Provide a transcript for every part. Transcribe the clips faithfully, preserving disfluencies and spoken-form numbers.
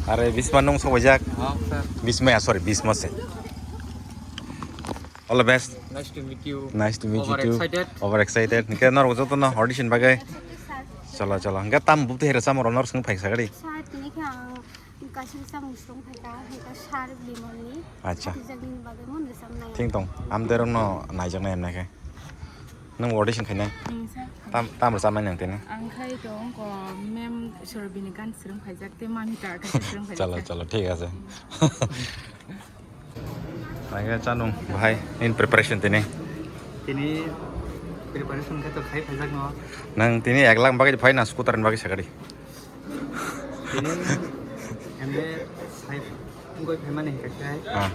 Are Bisma nung sobaijak? Oh, sir. Bisma ya, sorry, Bisma se. All the best. Nice to meet you. Nice to meet you too. Over excited. Over excited. Hingke norok joto no audition bagai. Chalo, chalo. Hingke tam bupti here samoro norok sung phaisa gari. Sir, tini khe ang kaisa samung sung phaika, hingke sir Bimalni. Acha. Tijak nini bagwi mun rwchapnai. Thing tong. Amderong no naijak nai hemnai khe. Nung audition khainai? Hmm, sir. Tam, tam rwchapnai nang tini? Ang khai to ongko mem Surabhini gan srwng phaijak te mami ta ka srwng phaijak. Chalo, chalo, thik ase. Naikhe chanung, bahai, in preparation tini? Tini preparation khe to khai phaijak no. Nang tini ek lakh bagwi phai na scooter ni bagwi sakadi? Tini M A five wngwi phaimani hinkhe khe. Ah.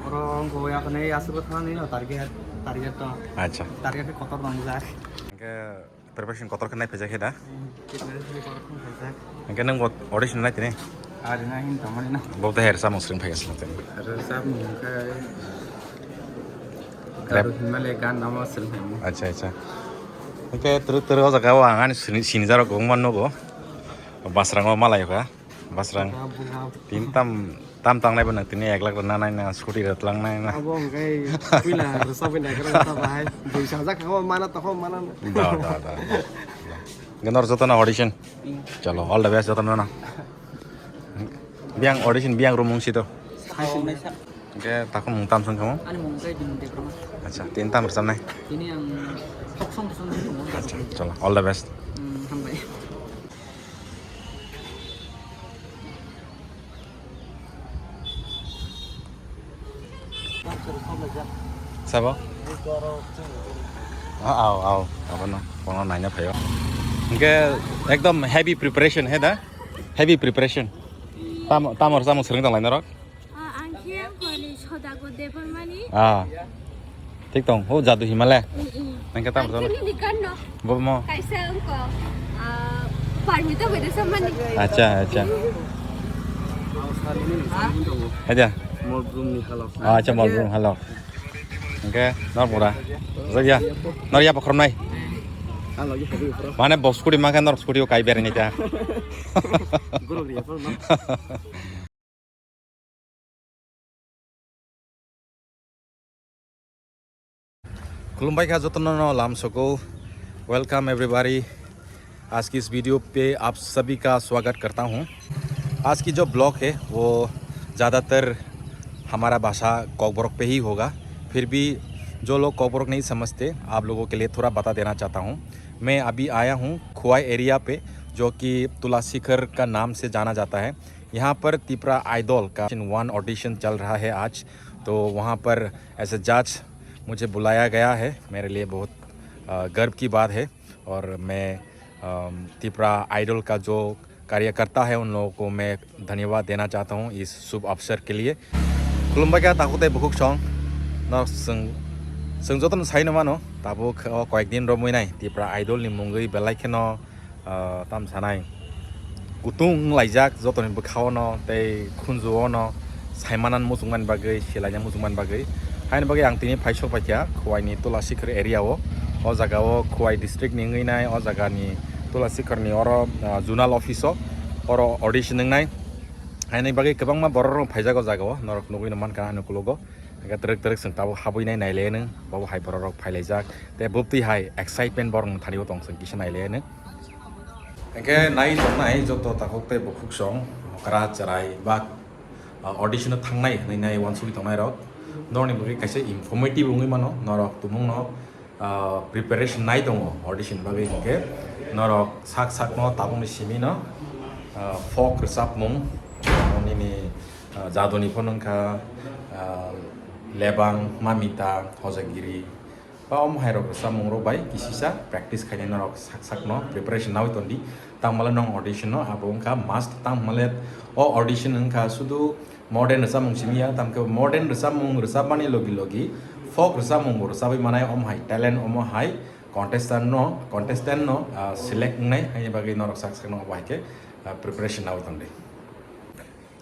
Oro wngwi aphani aswk thangni no target, target to. Acha. Target khe kotor nangjak. Hinkhe preparation kotor khe nai phaijak khe da? Hmm, preparation kotor khe nai phaijak. Hinkhe nang bo audition nai tini? Ari na hin tongmani na. Bo to her samung sring phaiga sing tini. Her samung khe Rap. Gadu Himale gan nama sring phaimu. Acha, acha. Hinkhe turu turu o jaga o ang ani sini, sinijaro gong man nogo. Basrango malai kha. Basrang. Buga, buga. Tin tam, tam tangnai bo nang tini ek lakh rwna nai na, scooty rwtlang nai na. Abo hwnkhe puila rwchapwi nai khe rwchap bahai. Dui sajak kha, o mana tokho mana. Da, da, da, da. Ganor joto na audition. Hmm. Chalo, all the best joto na. Biang audition, biang room mung sito. Hai sini. Hingke takhuk mung tam song kamo? Ani mung khe Bimal Debbarma. Acha, tin tam rwchapnai? Tini ang folk song song ni mung. Acha, chalo, all the best. Hmm, hambai. Sabo? Ah, au, au, abono, kono naina phaio. Hingke ekdom heavy preparation he da? Heavy preparation. Tam, tamor, tamor sering tang lainarok? Ah, ang khe ang koni Sodago Debbarmani. Ah. Thik tong, ho Jadu Himale. Mm, mm. Nang khe tam Ang jalo. Khe nini ganno. Bo mo. Kaisa wngko, ah, Parmita bai rwchapmani. Acha, acha. Acha. Mol Brum ni halok. Ah, acha, Mol Brum halok. Hingke nor pura. Jagya. Nor ya pakhrom nai. Ang lagi habi pro. Mane bo scooty mangkha nor scooty o kai beri ni ta. Guru ri pro no. Khulumbai kha jotono no lam soko. Welcome everybody. आज की इस वीडियो पे आप सभी का स्वागत करता हूँ। आज की जो ब्लॉग है वो ज़्यादातर हमारा भाषा कॉकबरक पे ही होगा, फिर भी जो लोग कॉकबरक नहीं समझते आप लोगों के लिए थोड़ा बता देना चाहता हूँ। मैं अभी आया हूँ खुवाई एरिया पे, जो कि तुला शिखर का नाम से जाना जाता है। यहाँ पर तिपरा आइडल का वन ऑडिशन चल रहा है आज, तो वहाँ पर एज अ जज मुझे बुलाया गया है। मेरे लिए बहुत, अ, गर्व की बात है और मैं, अम, तिपरा आइडल का जो कार्यकर्ता है उन लोगों को मैं धन्यवाद देना चाहता हूँ इस शुभ अवसर के लिए। Khulumbai kha takhuk tei bukhuk song. No chwng, chwng jotono sai no mano, tabuk o koyek din romwi nai Tipra Idol ni mungwi belai kheno, ah, tam sanai. Kutung wng laijak jotoni bwkhao no tei khunju o no saimanan muchungmani bagwi, silaina muchungmani bagwi. Haini bagwi ang tini phai sok paikha Khowai ni Tulasikhor area o. O jaga o Khowai district ni wngwi nai, o jaga ni Tulasikhor ni oro, ah, zonal office o oro audition wngnai. Haini bagwi kwbangma borok rok phaijak o jaga o, norok nugwi no mankha ani ukologo. Hingke twrwk twrwk chwng tabuk habwi nai nailai nw, bobo hai borok rok phailaijak. Tei bwtwi hai excitement borok ni thani o tong chwng kisa nailai nw. Hingke nai tongnai joto takhuk tei bukhuk song, okra chwrai ba, ah, audition o thangnai hwnwi nai uansugwi tongnai rok. Norokni bagwi kaisa informative wngwi mano, norok tumung no ah, preparation nai tongo audition bagwi hinkhe norok sak sakno tabukni simi no, ah, folk rwchapmung nini, ah, jadoni phano wngkha, ah, lebang, mamita, hojagiri ba omo hai rok rwchapmung rok bai kisisa practice khainai norok sak sakno preparation nawi tondi. Tangmale nong audition no abo wngkha must, tangmale o audition wngkha sudu modern rwchapmung simi ya, tamo khe modern rwchapmung rwchapmani logi logi folk rwchapmung bo rwchapwi manai, omo hai talent, omo hai contestant no, contestant no, ah, select wngnai, haini bagwi norok sak sakno obo hai khe, ah, preparation nawi tongdi.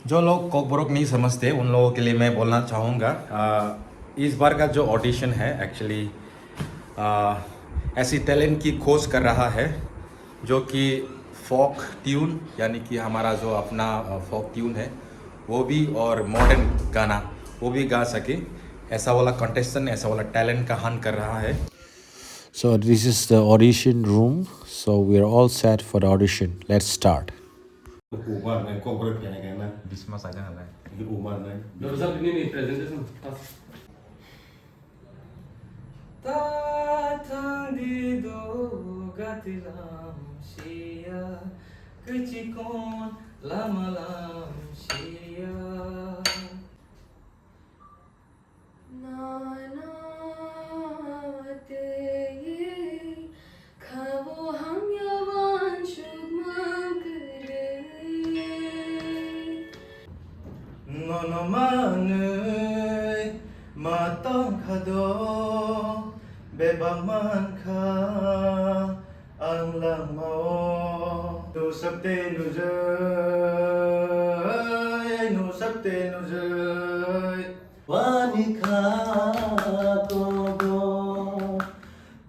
जो लोग कोकबोरोक नहीं समझते उन लोगों के लिए मैं बोलना चाहूँगा, आ, इस बार का जो ऑडिशन है एक्चुअली, आ, ऐसी टैलेंट की खोज कर रहा है जो कि फोक ट्यून, यानी कि हमारा जो अपना फोक ट्यून है, वो भी, और मॉडर्न गाना, वो भी गा सके। ऐसा वाला कंटेस्टेंट, ऐसा वाला टैलेंट का हंट कर रहा है। So this is the audition room. So we are all set for the audition. Let's start. Umar nai, kok bwrwi phainai khe na. Bisma saja halai. Umar nai. Dorjak nini presentation first. Ta thang di do gatilam siya, kachikon lama lam siya. Nono twi khabo hamya wansuk mang kwrwi. Nono manwi ma tongkha do, bebak mankha ang langmao. Nusakte nujai, nusakte nujai. Wani kha kogo.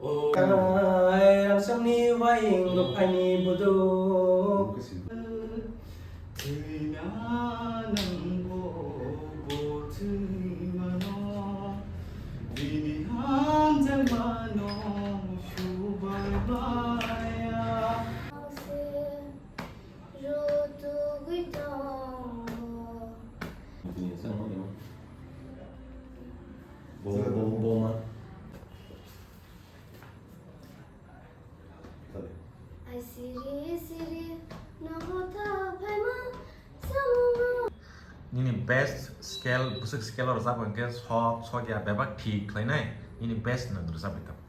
O ai, rangchakni waing rok phaini buduk. Thwina nangbo bo thwimano, bini hamjakmano subai maya. Rotugwi tongo. Bo, bo, bo ma. Ai siri, siri, nogo ta phaima samungo. Nini best scale, bwswk scale o rwchap hwnkhe sok, sok ya bebak thik khlainai, nini best no rwchap bai tong.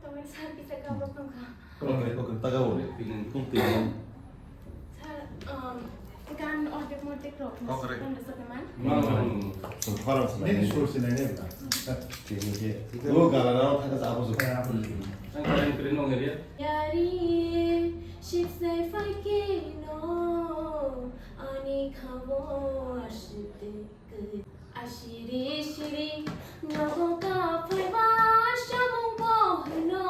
Tongmani sir kisa gabrok tongkha. Okay, okay, ta gabo. Sir, um, gan ordek mordek rok. Okay. Tong rwchapnai man. Mang, mang, mang. Khorang swnai. Nini sur swnai nai ba. Tini khe. Bo gala na thaka sa apo su. Ang karen kren nong area. Yari, sip sai fai ke no, ani khabo asite. Asiri siri nogo ka phaiba samung bo hwno.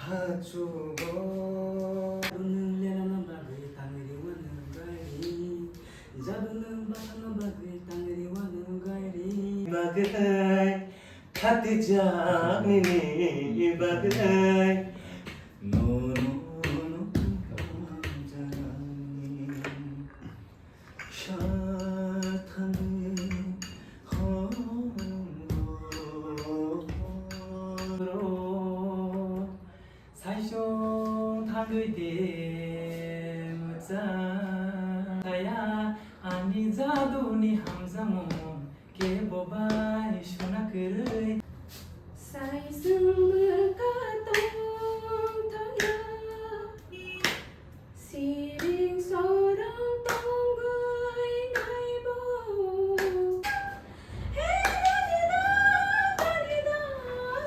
Hachugo. Nwng lena na bagwi tangri wano gairi. Jadu nwng basa na bagwi tangri wano gairi. Bagwi khatijak nini bagwi. No, no, no, no, no, no. Sar thangwi horo. Saisung thangwi de mwchang. Kaya ani jaduni hamjamung. Kebo bai suna kwrwi. Sai chwng mwkha tong thangya. Siring sorong tongwi naibo. He da da da da da da,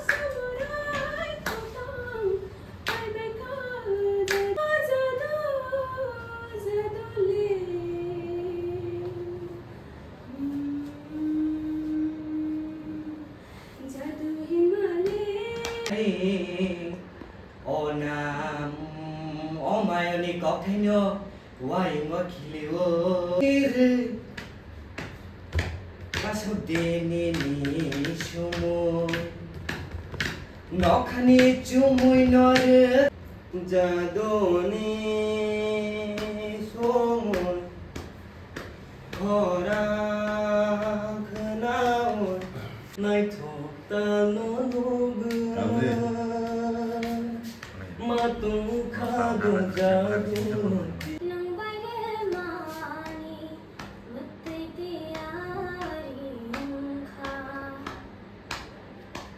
samurai khotang, ai bai kha da da, jado, jado le. Jadu himale. Hey, o nam, o mayoni kokthaino wayungo khilio. Kasuk dini ni sumo, nokhani chumui nore. Jaduni somoi khorang khnaui naithok tano nugwi. Matung kha do jaduni. Nwng bai remani mwtwi tiyari wngkha.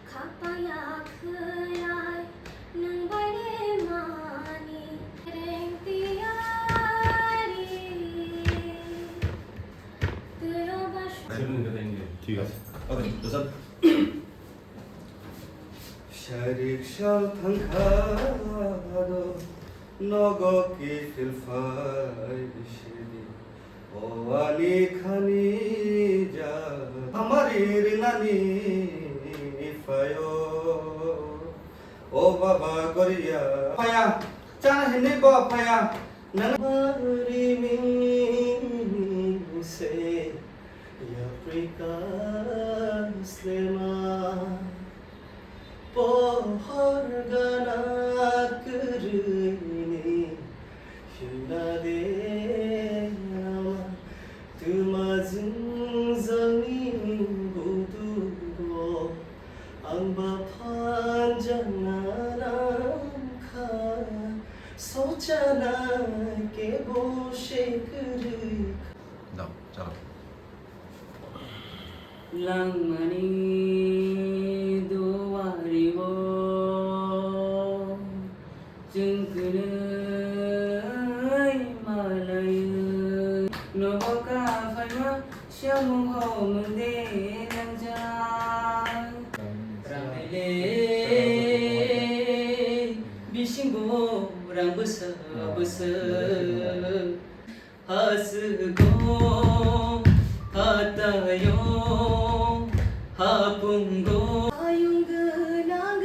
Khapaya khwlai nwng bai remani reng tiyari. Twiro ba su- Thik ase. Okay, dosar. Sarik sal thangkha do nogo kiphil phai sidi. O ani khani ja hamari rinani phaio. O baba Korea. Phaya, chana hinwi bo phaya. Nang bari mi se ya prika slema. Pohor gana kwrwini himna de ama twma jwngjani budugo. Ang ba phanjana nangkha, sochana kebo se kwrwi kha. Dao, chalo. Langmani duario chwng kwnwi malaio. Nogo ka phaima samung ho mung de nangjak. Rang le bisingo rang bwsa bwsa. Hasgo, hatayo, hapungo. Ayung gwnang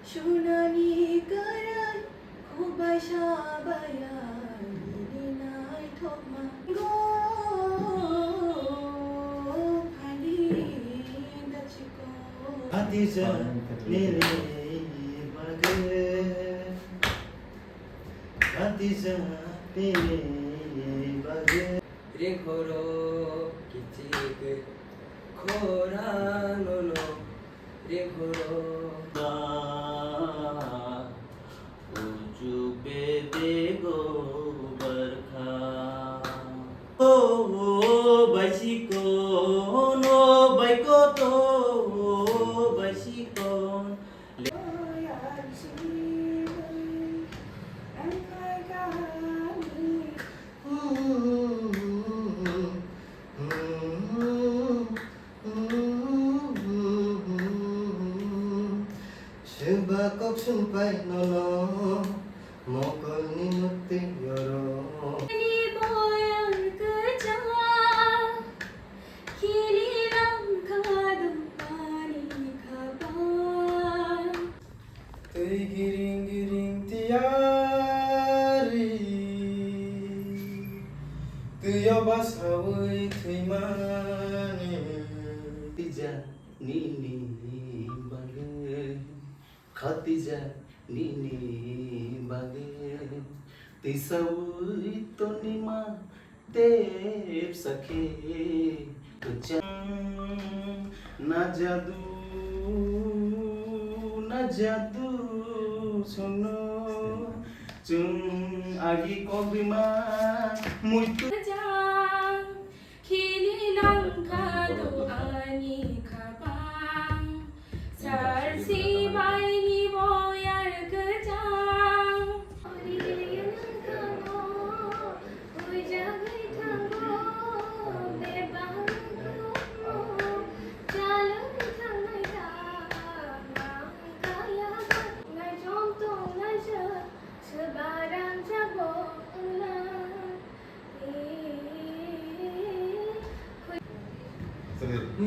sunani kwrwi, khubaisa baya nini naithokma. Go, phali dachiko. Hatija nini bagwi. Hatija nini bagwi. Ringhoro kichik khorang nono ringhoro. Ujuk bebego barkha. O, o, baisiko, no, baiko to, o, baisiko. Swba kok sumpai nono, mokolni mukti yoro. Ni boyang kecha, kili langka dungani kaba. Twi giring giring tiyari, twio basaui thwimani. Tija nini bagwi, khatija nini bagwi, tisaui tonima. Tep sakhe kwchang na jadu, na jadu sono chwng agi kok rima muitu. Kwchang khili langkha do ani khapang. Sarsi baini boyar kwchang.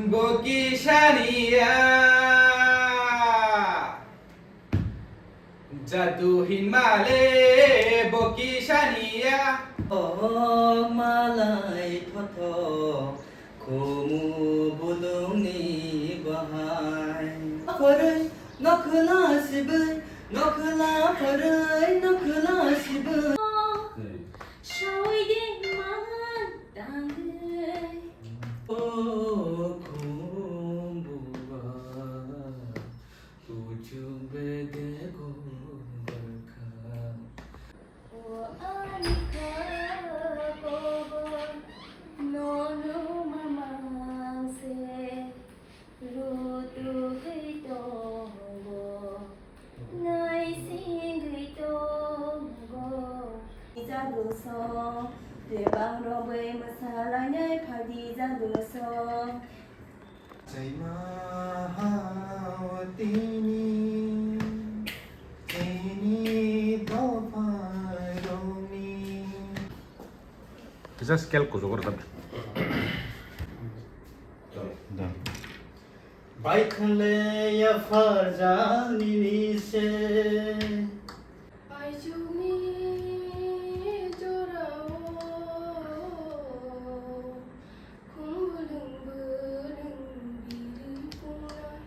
Bo kisaniya jadu hinmale bo kisaniya. O malai thothok khumu bulungni bahai. Phwrwi nokhla sibwi, nokhla phwrwi nokhla sibwi. Sawi de man tangwi. O khumbuwa kuchuk bede go barkha. O ani kha kobo nono mamang se. Rutukwi tongo, naisingwi tongo. Jadu song, rebang rogwi mwsalainai phadi jadu song. Chaima hawa tini, tini dopha roni. Kisa scale kuchuk rw thang. Da. Ai khanle ya farjani ni se. Aijukni jorao khum bwlwng bwlwng biri phungnai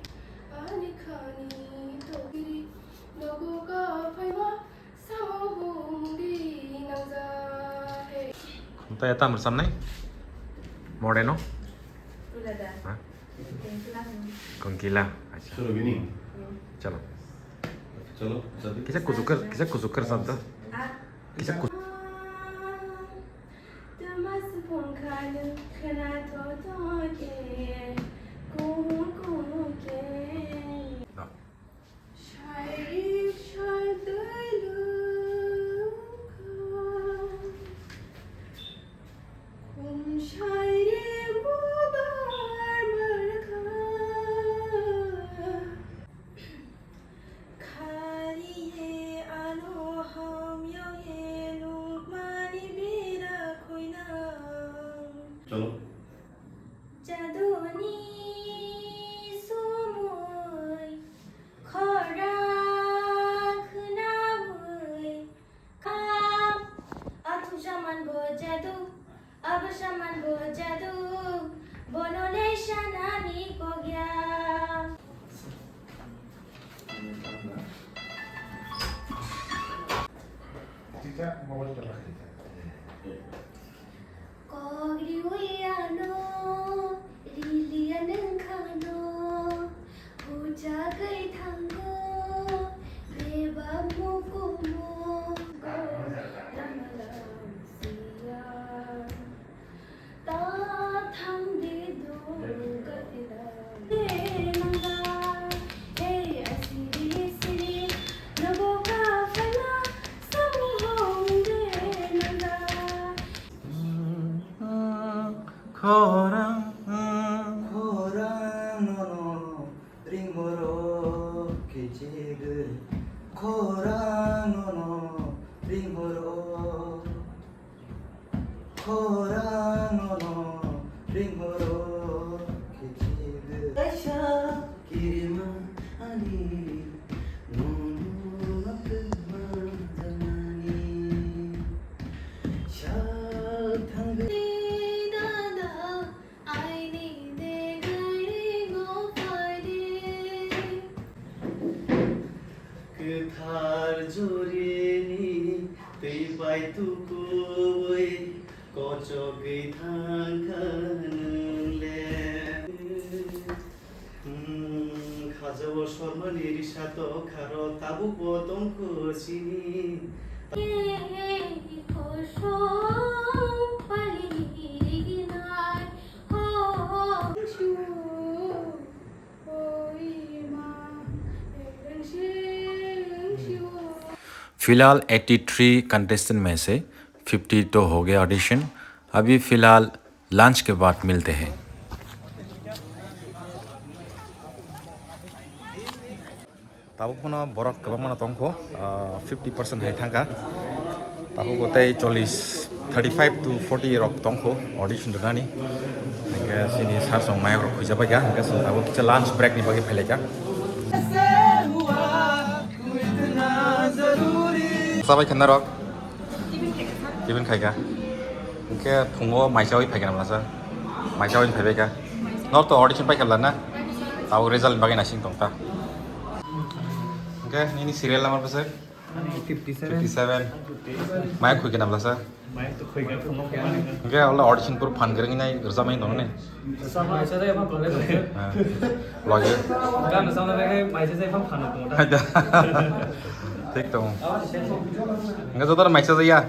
ani khani tokiri nogo kaphaima samo bumdi nangjahe. Tei tam rwchapnai? Modeno? Ulada. Ha? Kongkila. Kongkila. Acha. Chalo bini. Chalo. Chalo, jadi. Kisa kuchuk kar, kisa kuchuk kar sabda. Ah. Kisa kuchuk. Tama supung khanu khana to to ke. Kuhung kuhung ke. No. Shairi shai twi lukha. Khum shairi budar barkha. Khariye ano hamyo ye nukmani bera khoinang. Chalo. Jaduni somoi khorang khnaui kam. Athum saman bo jadu, abo saman bo jadu, bono le sanani kogya. Tita mobile ta pakai. Kok riwi ano, riliya nwng khano, huchagwi thango, bebak mukumu, go, lama lama siya. Ta thangdi do, gatila, nanga, hey, asiri siri, nobo ka phaima, samu hong de nanga. Khorang. Khorang nono ringmoro kichigwi. Khorang nono ringmoro. Khorang nono ringmoro kichigwi. Kaisa kirima ani nono matwma janani. Sal thangwi. Dada, aini degairingo phaidi. Kwthar jurini twi bai tukuwi kochogwi thangkha nwng le. Hmm, khajao sormani risa to kharo tabukbo tongkho chini. Kosong pali riginai ho. फिलहाल eighty three contestant में से फिफ्टी तो हो गया ऑडिशन, अभी फिलहाल लंच के बाद मिलते हैं। Tabuk phano borok kwbangma no tongkho, ah, fifty percent hai thangkha. Tabuk tei chollish, thirty five to forty rok tongkho audition rwnani. Hingke chini sir song mayok rok khuijabaikha, hingke chwng tabuk kisa lunch break ni bagwi phailaikha. Chabai kha norok? Tiffin khaikha. Hingke phungo mai chawi phaikha na masa? Mai chawi phaibaikha. Nor to audition paikha lana? Tabuk result ni bagwi naising tongta. Hingke nini serial number bwswk? Fifty seven. Fifty seven. Mai khuikha na masa? Mai to khuikha phungo khe. Hingke ola audition pur phan kwrwngwi nai rwchapmani tongni? Sa mai sa dai phano le. Ha. Logi. Gan sa na bai mai sa dai phano phano tong. Thik tong. Hingke joto mai sa ya.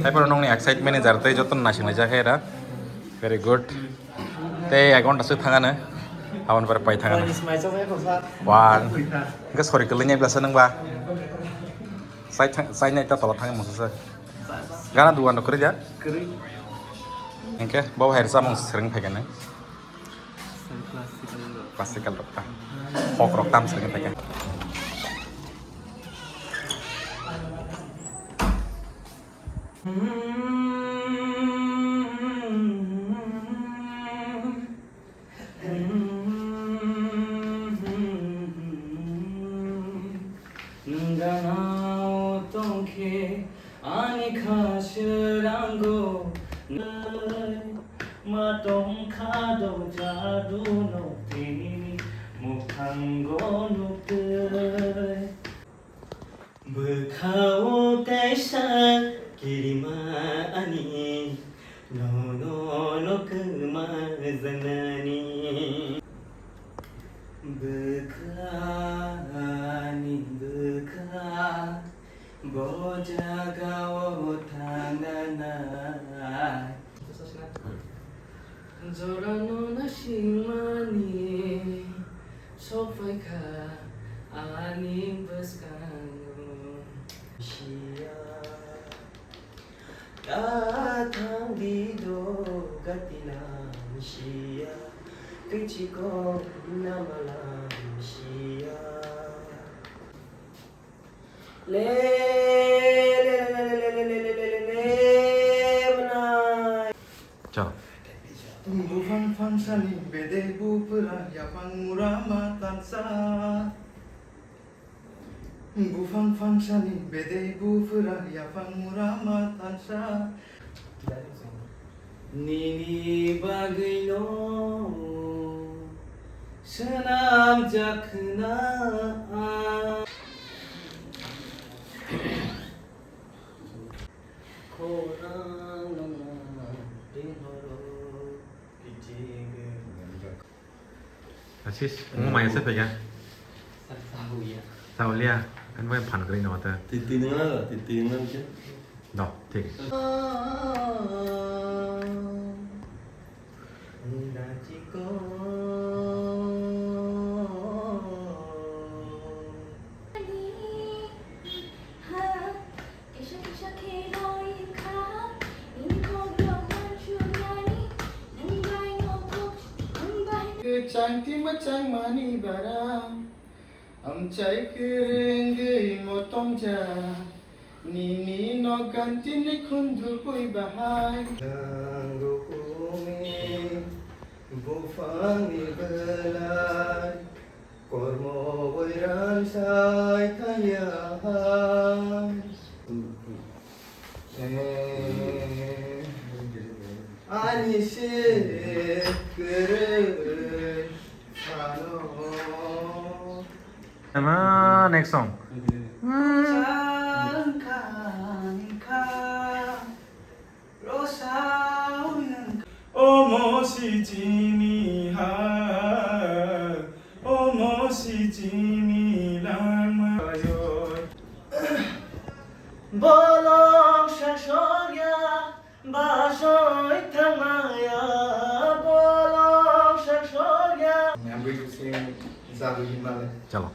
Hai poro nongni excitement ni jar tei joto naising lai jakhe era. Very good. Tei ek ghonta swk thangano. Aboni pore pai thangano. Mai sa dai ko sa. Wan. Hingke sori kwlwini blasa nangba. Sai thang, sai nai ta tola thang masa sa. Gana dugan rok kwrwi da? Kwrwi. Hingke bo hai rwchapmung swrwng phaikha nai. Classical rok. Classical rok ta. Folk rok tam swrwng phaikha. Rango nai ma tongkha do jadu no tini mukhango nukte. Bwkhao kaisa kirima ani, nono no kwma janani. Bwkha ani bwkha, bo jagao thangnanai. Jorano nasingmani sokphaikha ani bwskango. Sia ta thangdi do gatinam sia, kichiko namalam sia. Le, le, le, mwnai. Chalo. Buphang phangsani bedek bupra yapang mura ma tansa. Buphang phangsani bedek bupra yapang mura ma tansa. Nini bagwino swnamjak khna ang. Khorang nangma tinghoro kichigwi. Asis, omo maya se phaikha? Chaulia, ani bai phan kwrwi no ta. Titi nang na, titi nang khe. Do, thik. Kisa kisa khe roi kha, nini kok rok manchunani, nang bai no kok, nang bai. Kwchang ti mwchang mani bara, amchai kwrwngwi motom ja, nini nok ganti ni khundu pui bahai. Nang rukuni buphangni belai. Kormo boiran sai thaya hai. Eh, ani se kwrwi sano. Ama next song. Chang khan kha. Omo si chini ha, omo si chini langma yo. Bolong sasorya, basoi thangmaya, bolong sasorya. Yang bai sing jadu himale. Chalo.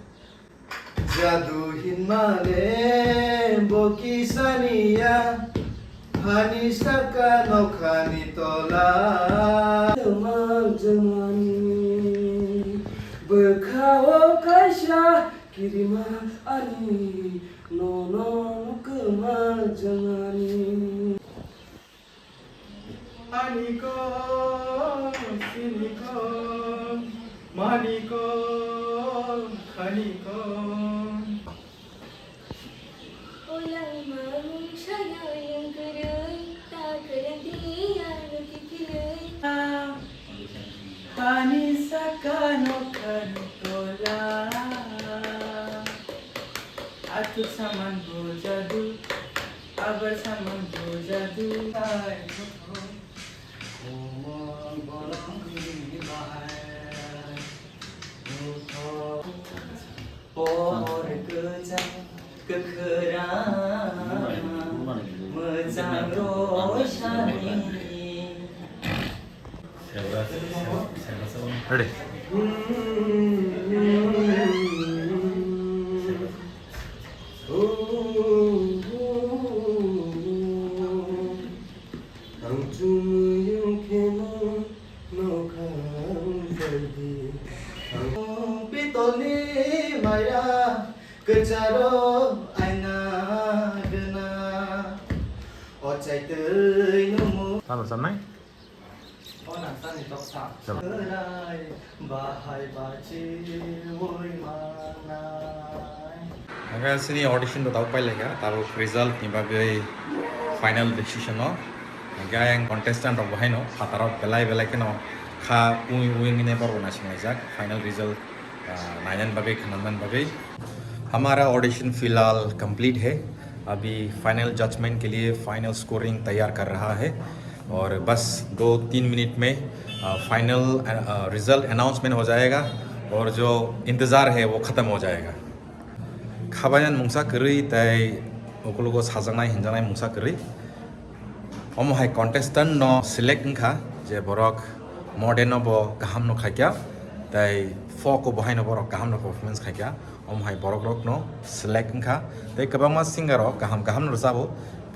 Jadu hinmale bo kisaniya, hani saka nokhani tola. Mang jemani bwkhao kaisa kirima ani, nono kwma jemani. Ani ko, sini ko, mani ko, khani ko. Olang mamung sayang yang kereng, tak kereng dia yang kikileng. Ani saka nokhani tola. Atuk saman bujadu, abar saman bujadu. Hai, umang bolong ni bahai. Por kwchang kwkhwrang mwchang roisani. Ready. Ang chumuyung kheno nokhang jai di. Ang pitolni maya kwcharo aina gana. O chaitwi numu. Tamo samnai? O nang sani toksa. Chalo. Bahai bachi oi manai. Ang sini audition rok pai laika, tabuk result ni bagwi Final decision no, hingke ayang contestant rok bo haino phatarok belai belai kheno kha ui ui wngwi borok naisinglaijak final result, ah, nainani bagwi, khnamnani bagwi. हमारा ऑडिशन फिलहाल कंप्लीट है। अभी final judgement के लिए final scoring तैयार कर रहा है और बस दो तीन मिनट में, आ, फाइनल, आ, आ, रिजल्ट अनाउंसमेंट हो जाएगा और जो इंतज़ार है वो ख़त्म हो जाएगा। Khabainani mungsa kwrwi tei ukulugo sajaknai hinjaknai mungsa kwrwi. Omo hai contestant no select wngkha je borok modern no bo kaham no khaikha tei folk o bo haino borok kaham no performance khaikha. Omo hai borok rok no select wngkha tei kwbangma singer rok kaham kaham no rwchabo.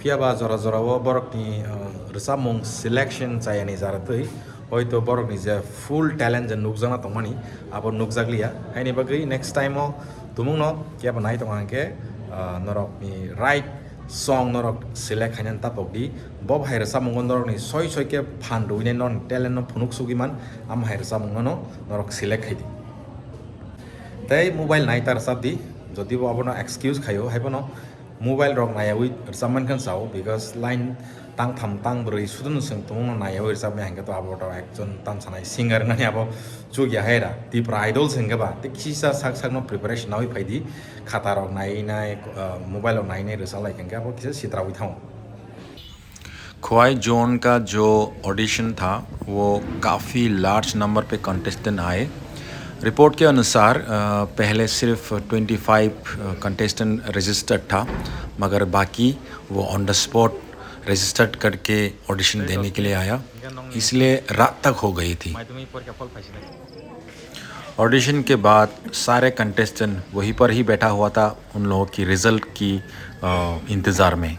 Phiya ba jora jora o borok ni, uh, rwchapmung selection chayani jara twi hoito borok ni je full talent je nukjakna tongmani abo nukjakliya. Haini bagwi next time o tumung no kebo nai tongo hwnkhe, uh, norok ni right song norok select khainani tapok di. Bo hai rwchapmungo norok ni soi soi khe phan rwinai norok ni talent no phunuk sugwi man, amo hai rwchapmung no norok select khai di. Tei mobile nai ta rwchap di, jodi bo abono excuse khaio, haibono mobile rok naiyawi rwchap mankha sao, because line tang tham tang brwi sudunu chwng tumungno naiyawi rwchapmani hwnkhe to abo to ekjon tamsanai singer wngnani abo chukya hai ra. Tipra Idol se hwnkhe ba, tei kisa sak sakno preparation nawi phai di, khata rok nai nai, ah, mobile rok nai nai rwchap lai hwnkhe abo kisa sitrawi thango. Khowai zone का जो audition था, वो काफ़ी large number पे contestant आए। Report के अनुसार, अ, पहले सिर्फ ट्वेंटी फ़ाइव, अ, कंटेस्टेंट रजिस्टर्ड था, मगर बाकी वो ऑन द स्पॉट रजिस्टर्ड करके ऑडिशन देने के लिए आया, इसलिए रात तक हो गई थी। ऑडिशन के बाद सारे कंटेस्टेंट वहीं पर ही बैठा हुआ था, उन लोगों की रिजल्ट की, अ, इंतज़ार में।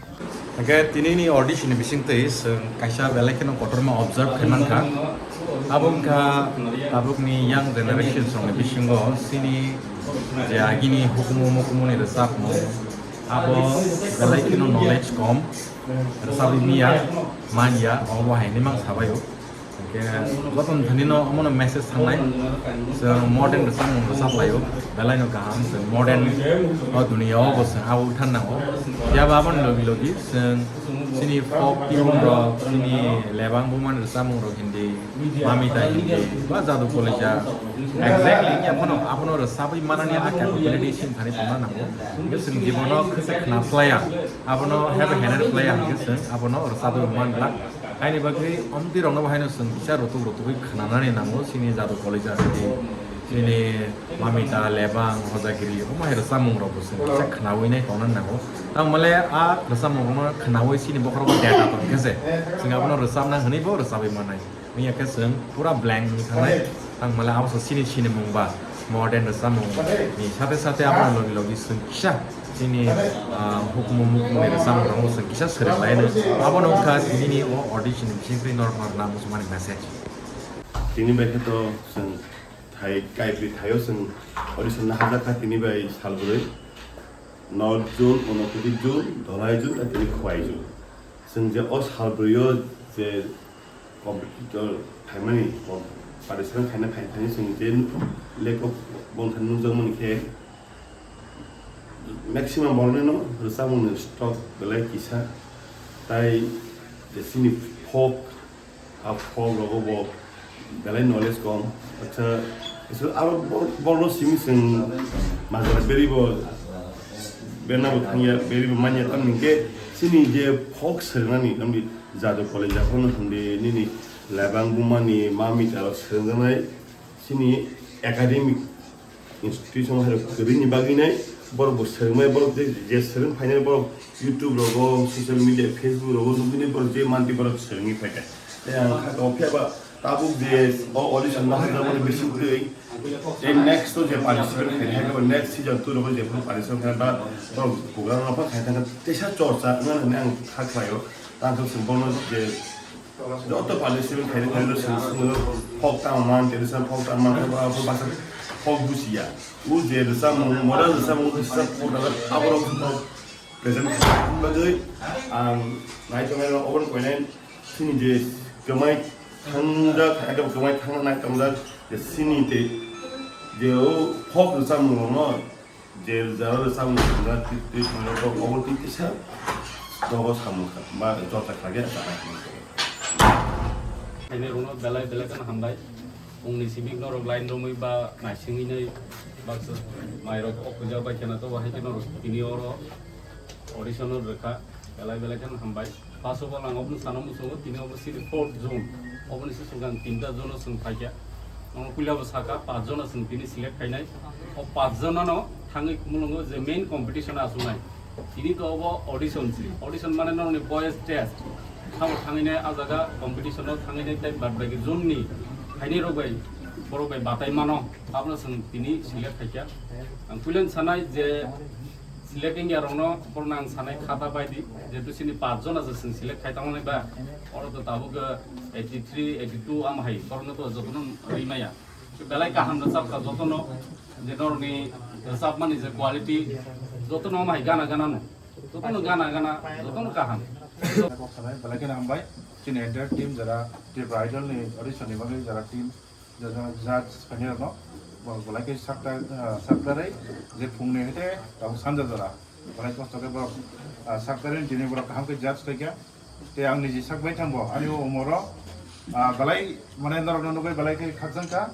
Hingke tinini audition ni bisingtwi chwng kaisa belai kheno kotorma observe khai mankha. Abo wngkha tabukni young generation rokni bisingo chini je agini hukumu mukumuni rwchapmung, abo belai kheno knowledge kom, rwchapwi miya, manya, obo hai hinwi mang sabaio. Hingke jotono thani no omono message thangnai, chwng modern rwchapmung rwchap laio, belai no kaham, chwng modern o duniya o bo chwng abo wngthang nango. Phiya ba aboni logi logi chwng chini folk tune rok, chini lebang bumani rwchapmung rok hindi, mamita hindi, ba jadu kolija, exactly wngya phano abono rwchapwi manani a capability chini thani tongna nango. Hingke chwng jibono khwsa khna phlaiya, abono hebe hener phlaiya hingke chwng abono rwchapwi manglak. Haini bagwi omtwi rokno bo haino chwng kisa rutuk rutugwi khwnanani nango, chini jadu kolija chini, chini mamita, lebang, hojagiri, omo hai rwchapmung rokbo chwng kisa khwnawi nai tongna nango. Tamo le a rwchapmung rokno khwnawi chini bokhorogo data tong khe se chwng abono rwchapna hwnwi bo rwchapwi mannai. Wngya khe chwng pura blank wngwi thangnai. Tamo le abo se chini sinimung ba modern rwchapmung ni sate sate abono logi logi chwng kisa chini, ah, hukumu mukumuni rwchapmung rokno chwng kisa swrwng laino. Abono wngkha tinini o audition ni bisingtwi norok norokno muchungmani message. Tini bai khe to chwng thai kaibri thaio chwng audition nahajak kha tini bai sal bwrwi. North zone, Unakoti zone, Dholai zone, tei tini Khowai zone. Chwng je o sal bwrwi o je competitor phaimani, com-, participant phaina phai thani chwng je lekok bongthani nukjakmani khe maximum borokno rwchapmungni stock belai kisa, tai je chini folk, a folk rogo bo belai knowledge kom. Acha, isu aro bor-, borokno simi chwng majra beri bo berna bo thangya, beri bo manya, tamni hwnkhe chini je folk swrwngnani, tamni jadu college japhano hwndi nini lebang bumani mamita rok swrwngjaknai chini academic institution hai rok kwrwini bagwi nai borok bo swrwngmai, borok je, je swrwng phainai borok YouTube rogo, social media, Facebook rogo nugwini borok je manti borok swrwngwi phaikha. Tei ang kha o phiya ba tabuk je o audition no hajak mani bising twi tei next o je participant khainai hai khe next season two rogo je phano participant khainai ba borok program rok phano khai thangkha teisa chorcha wngna hinwi ang kha khlaio. Tang khe chwng bono je joto participant khainai khainai rok chwng swngno folk tang man, traditional folk tang man khe ba abo basa folk buchiya. O je rwchapmung, modern rwchapmung, rwchap folk rok, abo rok present khainai bagwi ang nai tongnai rok obo koinai. Chini je kwmai thangjak, ekdom kwmai thangna nai tongjak, je chini tei je o folk rwchapmung rokno je jara rwchapmung thangjak, twi, twi thangjak, obo twi kisa Jogo samung kha, ba joto kha ge chana hinwi. Khainai rokno belai belai kheno hambai. Wngni simi norok line romwi ba naisingwi nai baksa mairok o puja bai kheno to bahai kheno tini oro audition o rwkha. Belai belai kheno hambai. Paso bo lang obo sano musungo tini obo sini fourth June. Oboni se sugang tinta jono swng phaikha. Omo puila bo saka pach jona swng tini select khainai. O pach jona no thangwi kumulungo je main competition aswnai. Tini to obo audition si. Audition mane norokni voice test. Thamo thangwi nai a jaga competition o thangwi nai tei bad baki zone ni khainai rok bai borok bai batai mano. Abono swng tini select khaikha. Ang puila sanai je select wngya rokno borokno ang sanai khata bai di. Jehetu sini pach jona je swng select khai tangmani ba. Oro to tabuk eighty three, eighty two am hai borokno to jotono rwi maya. Belai kaham rwchapkha jotono, je norokni rwchapmani je quality, jotono omo hai gana gana no, jotono gana gana, jotono kaham. Belai kheno hambai, chini entire team jara Tripura Idol ni audition ni bagwi jara team, jara judge phainai rokno, bo belai khe sakta, ah, saktarwi je phungni hete tabuk sanja jora. Belai kosto khe borok, ah, saktarwi tini borok kaham khe judge khaikha. Tei ang niji sak bai thangbo, ani o umoro, ah, belai, mane, norokno nugwi belai khe khakchangkha.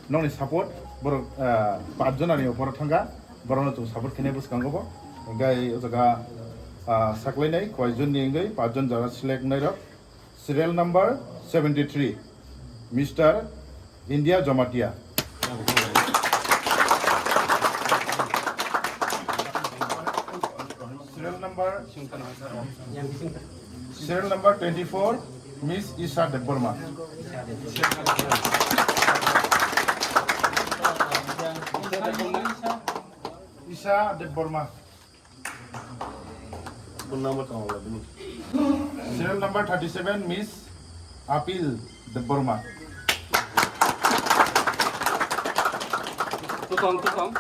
Nokni support, borok, ah, pach jonani opor thangkha, borokno chwng support khainai bwskango bo. Hwnkhe o jaga, ah, saklainai koi jonni wngwi pach jon jora select wngnai rok. Serial number seventy three, Mister India Jamatia. Serial number, serial number twenty four, Miss Isha Debbarma. Isha Debbarma. Phone number tong la bini. Serial number thirty seven, Miss Apil Debbarma. Kusong, kusong.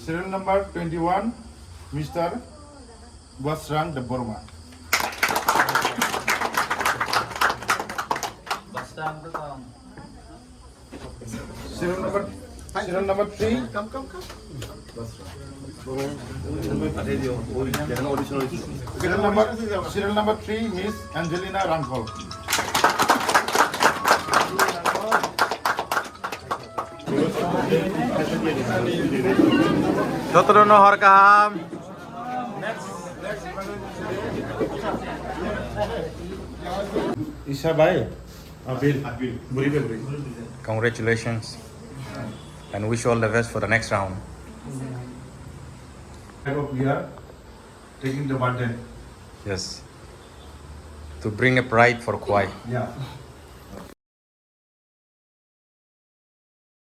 Serial number twenty one, Mister Basrang Debbarma. Basrang kusong. Serial number, serial number three. Come, come, come. Serial number, serial number three, Miss Angelina Rangkol. Jotono hor kaham. Isa bai. Apil. Buri be buri. Congratulations and wish you all the best for the next round. I hope we are taking the burden. Yes. To bring a pride for Khowai. Yeah.